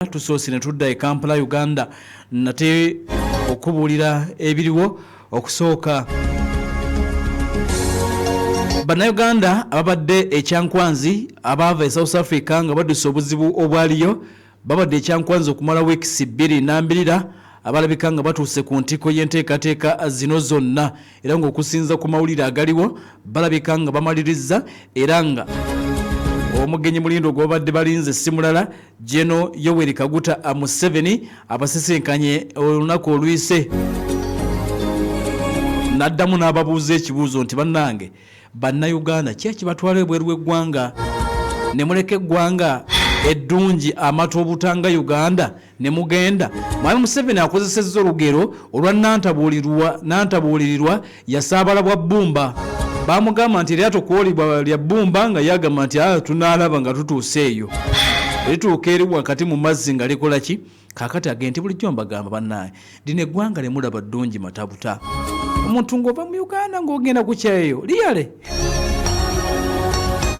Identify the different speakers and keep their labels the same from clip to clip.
Speaker 1: Tusoose ne tudda e Kampala, Uganda nate okubuulira ebiriwo. Okusooka, Bannayuganda ababadde e Kyankwanzi abaava e South Africa nga badduse obuzibu obwaliyo babadde e Kyankwanzi okumala wiikisi bbiri nambirira abalabika nga batuuse ku ntikko y'enteekateeka zino zonna era ng'okusinza ku mawulire agaliwo balabika nga bamalirizza era nga omugenyi mulindo gwe babadde balinze si mulala Geno Yoweri Kaguta Museveni abasisinkanye olunaku oluyise n'addamu n'ababuuza ekibuuzo nti bannange bannayuganda ki ekibatwala ebweru w'eggwanga ne muleka eggwanga eddungi amata obutanga Uganda ne mugenda. Mwami Museveni akozesezza olugero olwa nantabuulirirwa yasaabala bwa bbumba. Baamugamba nti eryato kwoli lya bbumba nga yagamba nti ah, tunaalaba nga tutuuse eyo. Lituuka eri wakati mu mazzi nga likola ki? Kaakati agenti bulijjo mbagamba bannaaye lino eggwanga lye mulaba ddungi matabuta. Omuntu ng'ova mu Uganda ng'ogenda ku kyeyo liyale.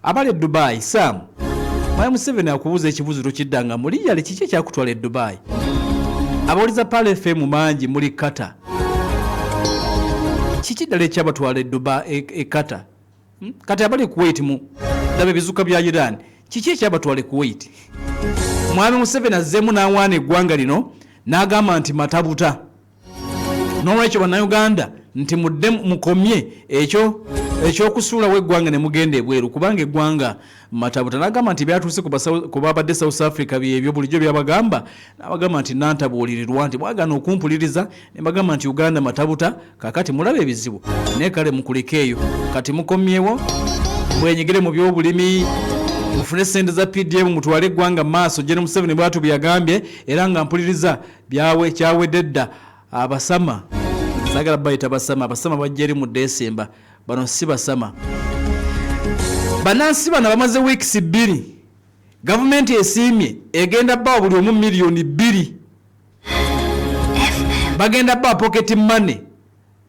Speaker 1: Abali e Dubai, Sam Mwami Museveni akubuuza ekibuuzo tokiddanga mu liyale kiki ekyakutwala e Dubai? Abawuliza Pearl FM mangi muli Qatar. Kiki ddala ekyabatwala e Dubai e, e Qatar? Hmm? Kati abali e Kuwait mu laba ebizuka bya Iran. Kiki ekyabatwala e Kuwait? Mwami Museveni azzeemu n'awaana eggwanga lino n'agamba nti matabuta. N'olwekyo Bannayuganda nti mudde mukomye ekyo ekyokusuulawo eggwanga ne mugenda ebweru kubanga eggwanga matabuta. N'agamba nti byatuuse ku babadde South Africa byebyo bulijjo byabagamba n'abagamba nti nantabuulirirwa nti mwagaana okumpuliriza ne mbagamba nti Uganda matabuta kakati mulaba ebizibu naye kale mukulikeeyo kati mukomyewo mwenyigire mu byobulimi mufune sente za PDM mutwale eggwanga mu maaso. Gen Museveni bwatyo bwe yagambye era nga mpuliriza byawe kyawedde dda abasama sagala bayita basama abasama bajja eri mu Desemba bano si basama banansi bano bamaze weeks bbiri gavumenti esiimye egenda bawa buli omu miliyoni 2 bagenda bawa pocket money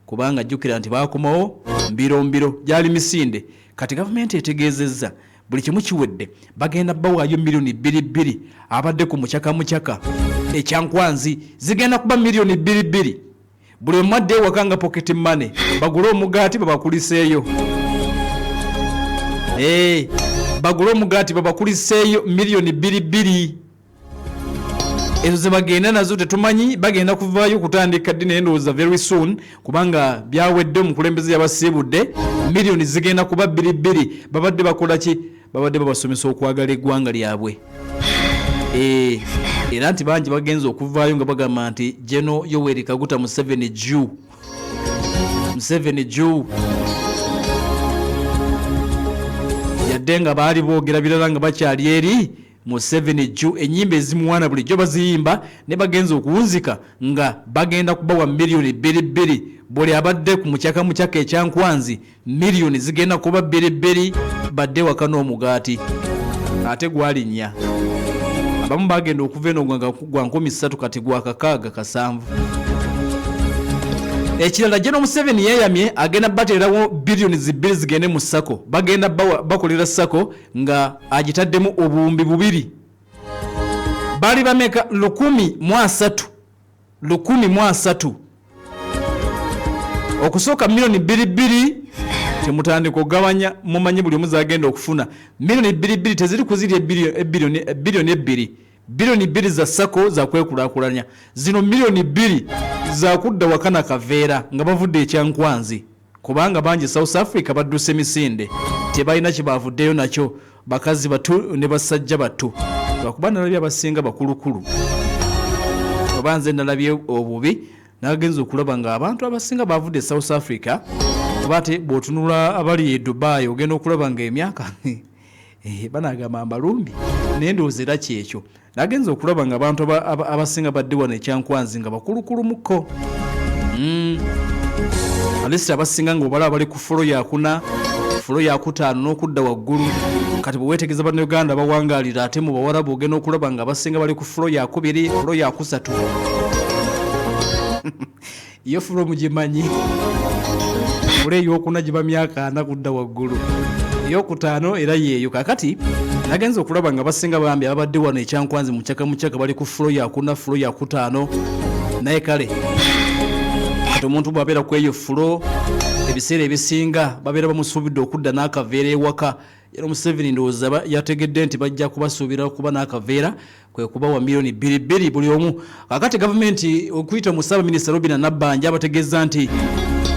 Speaker 1: kubanga jjukira nti baakomawo mbiro mbiro gyali misinde kati gavumenti etegeezezza buli kimu kiwedde bagenda bawaayo miliyoni bbiri bbiri abadde ku mucaka mucaka ekyankwanzi zigenda kuba miliyoni bbiri bbiri buli omu adde ewaka nga pocket money bagule omugaati babakuliseeyo eh, bagule omugaati babakuliseeyo miliyoni bbiri bbiri ezo zebagenda nazo tetumanyi bagenda kuvaayo kutandika ddi naye ndowooza very soon kubanga byawedde omukulembeze yabasiibudde miliyoni zigenda kuba bbiri bbiri babadde bakola ki babadde babasomesa okwagala eggwanga lyabwe eh, era nti bangi bagenze okuvaayo nga bagamba nti Geno Yoweri Kaguta Museveni Jew Museveni Jew yadde nga baali boogera birala nga bakyali eri Museveni jju ennyimba ezimuwaana bulijjo baziyimba ne bagenze okuwunzika nga bagenda kubawa miliyoni bbiri bbiri buli abadde ku mucaka mucaka ekyankwanzi miliyoni zigenda kuba bbiri bbiri badde waka n'omugaati ate gwalinnya abamu bagenda okuva eno gwa 30 kati gwa kakaaga kasanvu ekirala General Museveni yeeyamye agenda bateerawo biliyoni zibbiri zigende mu sako bagenda bakolera sako nga agitaddemu obuwumbi bubiri bali bameka lukumi mu asatu lukumi mu asatu okusooka miliyoni bbiri bbiri temutandika okugabanya mumanyi buli omu zagenda okufuna miliyoni bbiri bbiri teziri kuziri ebiliyoni ebbiri biliyoni bbiri za sako za kwekulakulanya zino miliyoni bbiri zakudda waka na kaveera nga bavudde ekyankwanzi kubanga bangi South Africa badduse misinde tebalina kyebavuddeyo nakyo bakazi batu ne basajja batu lwakuba nalabye abasinga bakulukulu oba nze nalabye obubi nagenza okulaba nga abantu abasinga bavudde South Africa kuba ate bw'otunula abali e Dubai ogenda okulaba nga emyaka eh, banagamba mbalumbi naye ndowooza era kyekyo nagenza okulaba nga abantu abasinga badde wano ekyankwanzi nga bakulukulumuko mm. alisi abasinga nga obalaba bali ku fulo yakuna fulo yakutaano n'okudda waggulu kati bwewetegeza bannayuganda bawangalira ate mu bawarabu ogenda okulaba nga abasinga bali ku fulo yakubiri fulo yakusatu Yo fulo mugimanyi fula eyokuna giba myaka ana kudda waggulu eyokutaano era yeeyo kakati Nagenze okulaba nga basinga bambi ababadde wano ekyankwanzi mukyaka mukyaka bali ku fulo yakuna, fulo yakutaano, naye kale kati omuntu bwabeera ku eyo fulo ebiseera ebisinga babeera bamusuubidde okudda n'akaveera ewaka. Era Museveni ndowooza yategedde nti bajja kubasuubira okuba n'akaveera, kwe kubawa miliyoni bbiri bbiri buli omu. Kakati gavumenti okuyita mu ssaabaminisita Robina Nabbanja abategeeza nti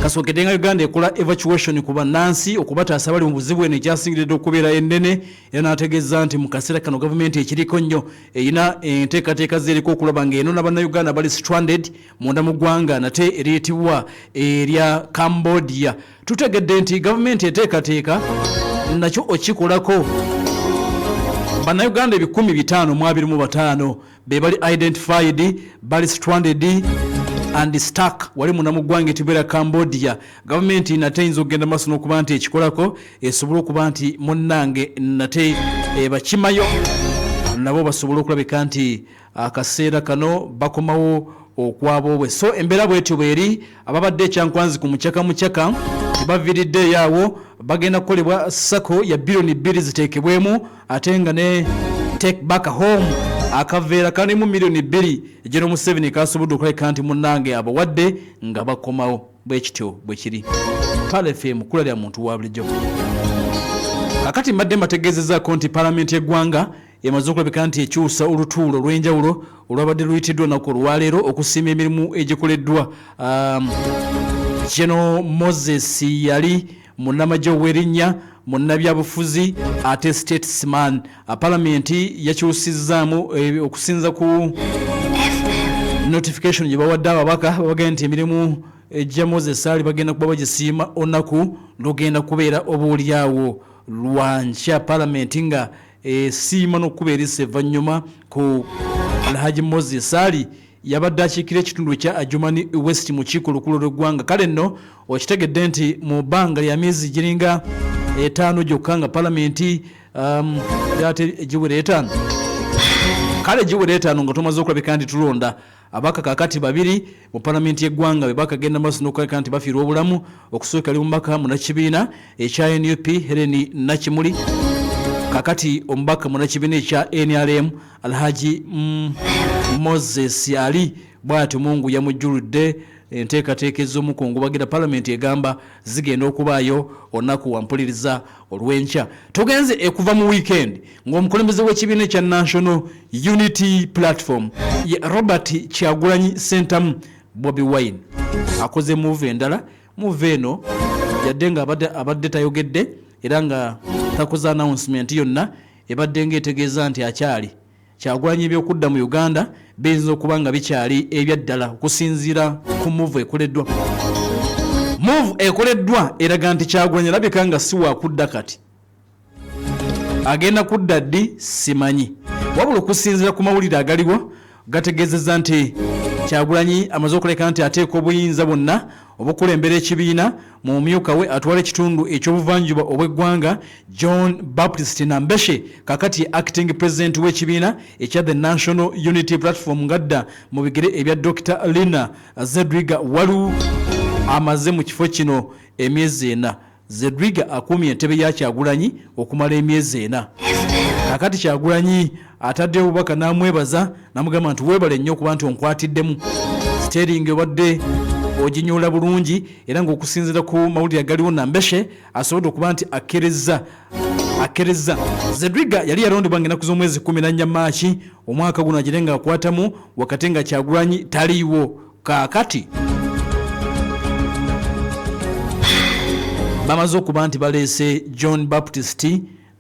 Speaker 1: kasookedde nga Uganda ekola evacuation ku bannansi okubataasa bali mu buzibu eno ekyasingiridde okubeera ennene, era n'ategeeza nti mu kaseera kano gavumenti ekiriko nnyo erina enteekateeka z'eriko okulaba ng'enona bannayuganda bali stranded munda mu ggwanga nate eriyitibwa erya Cambodia. Tutegedde nti gavumenti eteekateeka nakyo okikolako. Bannayuganda 525 be bali identified bali stranded and stuck wali munda mu ggwanga etibeera Cambodia. Gavumenti nate eyinza okugenda maaso n'okuba nti ekikolako esobole okuba nti munnange nate ebakimayo nabo basobole okulabika nti akaseera kano bakomawo okwaboobwe. So embeera bwetyo bweri, ababadde ekyankwanzi ku mucaka mucaka tebaviiriddeeyo awo, bagenda kukolebwa sako ya biliyoni bbiri ziteekebwemu, ate nga ne take back home akaveera kalimu miliyoni bbiri General Museveni kasobodde okulabika nti munnange abawadde nga bakomawo. Bwekityo bwe kiri. Pearl FM kkula lya muntu wa bulijjo. Kakati mbadde mbategeezezaako nti palamenti y'eggwanga emaze okulabika nti ekyusa olutuula olw'enjawulo olwabadde luyitiddwa olunaku olwaleero okusiima emirimu egikoleddwa General Moses yali munnamagye ow'erinnya, munnabyabufuzi ate statesman. Palamenti yakyusizzaamu okusinza ku notification gye bawadde ababaka, babagambye nti emirimu egya Moses Ali bagenda kuba bagisiima olunaku lugenda kubeera oboolyawo lwankya. Palamenti nga esiima n'okukuba eriiso evvannyuma ku Alhaji Moses Ali yabadde akiikira ekitundu ekya Adjumani West mu kiiko olukulu lw'eggwanga. Kale nno okitegedde nti mu bbanga lya myezi giringa etaano gyokka nga palamenti ate giwera etaano, kale giwera etaano nga tumaze okulabika nti tulonda ababaka kakati babiri mu palamenti y'eggwanga be bakagenda maaso n'okulabika nti bafiirwa obulamu. Okusooka ali mubaka munnakibiina ekya NUP Helen Nakimuli, kakati omubaka munnakibiina ekya NRM Alhaji Moses Ali bw'atyo Mungu yamujjuludde. Enteekateeka ez'omukungubagira palamenti egamba zigenda okubaayo olunaku wampuliriza olw'enkya. Tugenze ekuva mu weekend ng'omukulembeze w'ekibiina ekya National Unity Platform ye Robert Kyagulanyi Ssentamu Bobi Wine akoze move endala. Move eno yadde nga abadde tayogedde era nga takoze announcement yonna, ebadde ng'etegeeza nti akyali Kyagulanyi eby'okudda mu Uganda biyinza okuba nga bikyali ebyaddala okusinziira ku move ekoleddwa. Move ekoleddwa eraga nti Kyagulanyi alabika nga si wakudda kati. Agenda kudda ddi simanyi, wabula okusinziira ku mawulire agaliwo gategeezezza nti Kyagulanyi amaze okuleka nti ateeka obuyinza bwonna obukulembera ekibiina mu mumyuka we atwala ekitundu eky'obuvanjuba obw'eggwanga John Baptist Nambeshe, kakati ye acting president w'ekibiina ekya The National Unity Platform ng'adda mu bigere ebya Dokita Lina Zedriga Walu amaze mu kifo kino emyezi ena. Zedriga akuumye entebe ya Kyagulanyi okumala emyezi ena. Kakati Kyagulanyi ataddeyo obubaka n'amwebaza n'amugamba nti weebale nnyo okuba nti onkwatiddemu siteeringi obadde oginyoola bulungi, era ng'okusinziira ku mawulire agaliwo Nambeshe asobodde okuba nti akkirizza. Zedriga yali yalondebwa ng'ennaku z'omwezi 14 Maaki omwaka guno agire ng'akwatamu wakati nga Kyagulanyi taliiwo. Kaakati bamaze okuba nti baleese John Baptist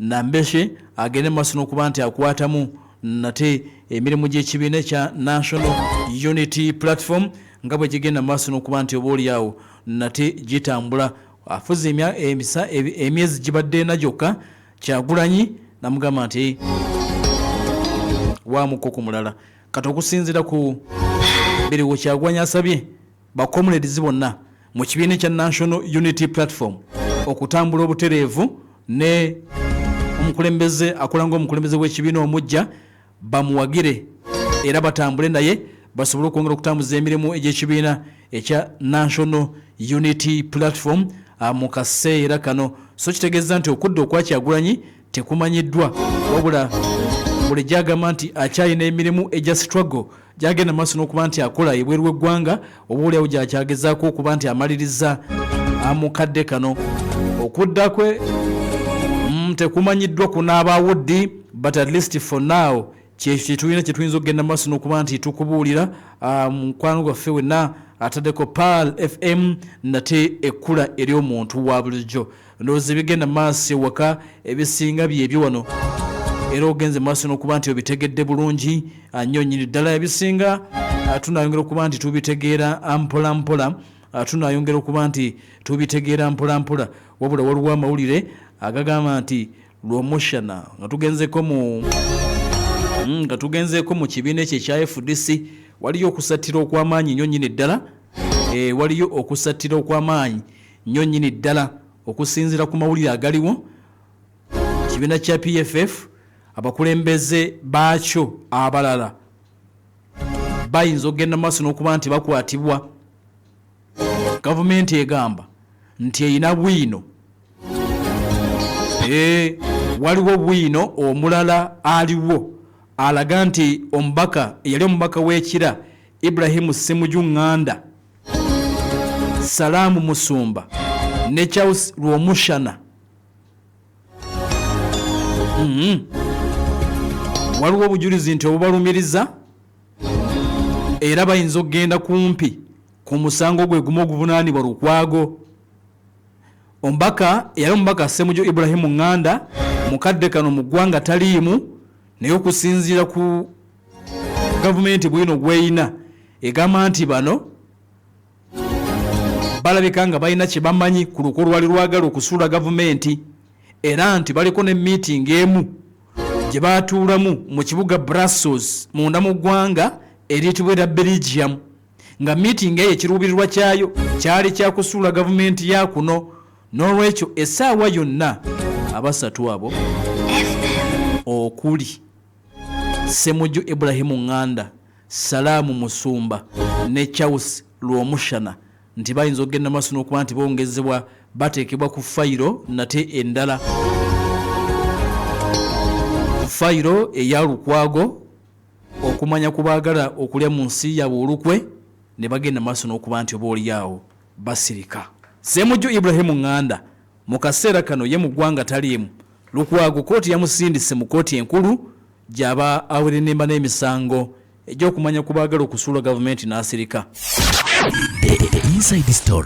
Speaker 1: Nambeshe agende mu maaso n'okuba nti akwatamu nate emirimu gy'ekibiina ekya National Unity Platform nga bwe gigenda mu maaso n'okuba nti oboolyawo nate gitambula. Afuze emyezi gibadde ena gyokka, Kyagulanyi namugamba nti waamuko ku mulala. Kati okusinziira ku biriwo, Kyagulanyi asabye ba comrades bonna mu kibiina ekya National Unity Platform okutambula obutereevu ne omukulembeze akola ng'omukulembeze w'ekibiina omuggya bamuwagire era batambule naye basobole okwongera okutambuza emirimu egy'ekibiina ekya National Unity Platform mu kaseera kano. So kitegeeza nti okudda okwa Kyagulanyi Tekumanyiddwa, wabula bulijjo agamba nti akyalina emirimu egya struggle gyagenda maaso n'okuba nti akola ebweru w'eggwanga, oba oliawo gyakyagezaako okuba nti amaliriza mu kadde kano. Okudda kwe tekumanyiddwa kunaabaawo ddi, but at least for now kyekyo kyetulina kyetuyinza okugenda maaso n'okuba nti tukubuulira. Mukwano gwaffe wenna ataddeko Pearl FM nate ekkula eri omuntu wa bulijjo. Ndowooza ebigenda maaso ewaka ebisinga byebyo wano, era ogenze maaso n'okuba nti obitegedde bulungi nnyo nnyini ddala. Ebisinga tunayongera okuba nti tubitegeera mpola mpola, tunayongera okuba nti tubitegeera mpola mpola. Wabula waliwo amawulire agagamba nti Lwomushana nga tugenzeko mu nga tugenzeeko mu kibiina ekyo ekya FDC, waliyo okusattira okw'amaanyi nnyo nnyini ddala. Waliyo okusattira okw'amaanyi nnyo nnyini ddala okusinziira ku mawulire agaliwo. Ekibiina kya PFF abakulembeze baakyo abalala bayinza okugenda mu maaso n'okuba nti bakwatibwa. Gavumenti egamba nti erina bwino. Waliwo bwino omulala aliwo alaga nti omubaka eyali omubaka w'Ekira Ibrahim Ssemuju Nganda, Salaamu Musumba ne Charles Rwomushana. Waliwo obujulizi nti obubalumiriza era bayinza okugenda kumpi ku musango gwe gumu oguvunaanibwa Lukwago. Omubaka eyali omubaka Ssemuju Ibrahim Nganda mukadde kano mu ggwanga taliimu, naye okusinziira ku gavumenti bwino gweyina egamba nti bano balabika nga balina kye bamanyi ku lukwe olwali lwagala okusuula gavumenti, era nti baliko ne miitingi emu gye baatuulamu mu kibuga Brussels munda mu ggwanga eriyitibwa erya Belgium, nga miitingi eyo ekiruubirirwa kyayo kyali kya kusuula gavumenti ya kuno. N'olwekyo essaawa yonna abasatu abo okuli Ssemujju Ibrahim Nganda, Salaamu Musumba ne Charles Lwomushana nti bayinza okugenda maaso n'okuba nti bongezebwa bateekebwa ku fayiro nate endala, ku fayiro eya Lukwago okumanya ku baagala okulya mu nsi yaabwe olukwe ne bagenda maaso n'okuba nti oba olyawo basirika. Ssemujju Ibrahim Nganda mu kaseera kano ye mu ggwanga taliimu. Lukwago kkooti yamusindise mu kkooti enkulu gy'aba awerenemba n'emisango egy'okumanya ku baagala okusuula gavumenti n'asirika.
Speaker 2: The Inside Story.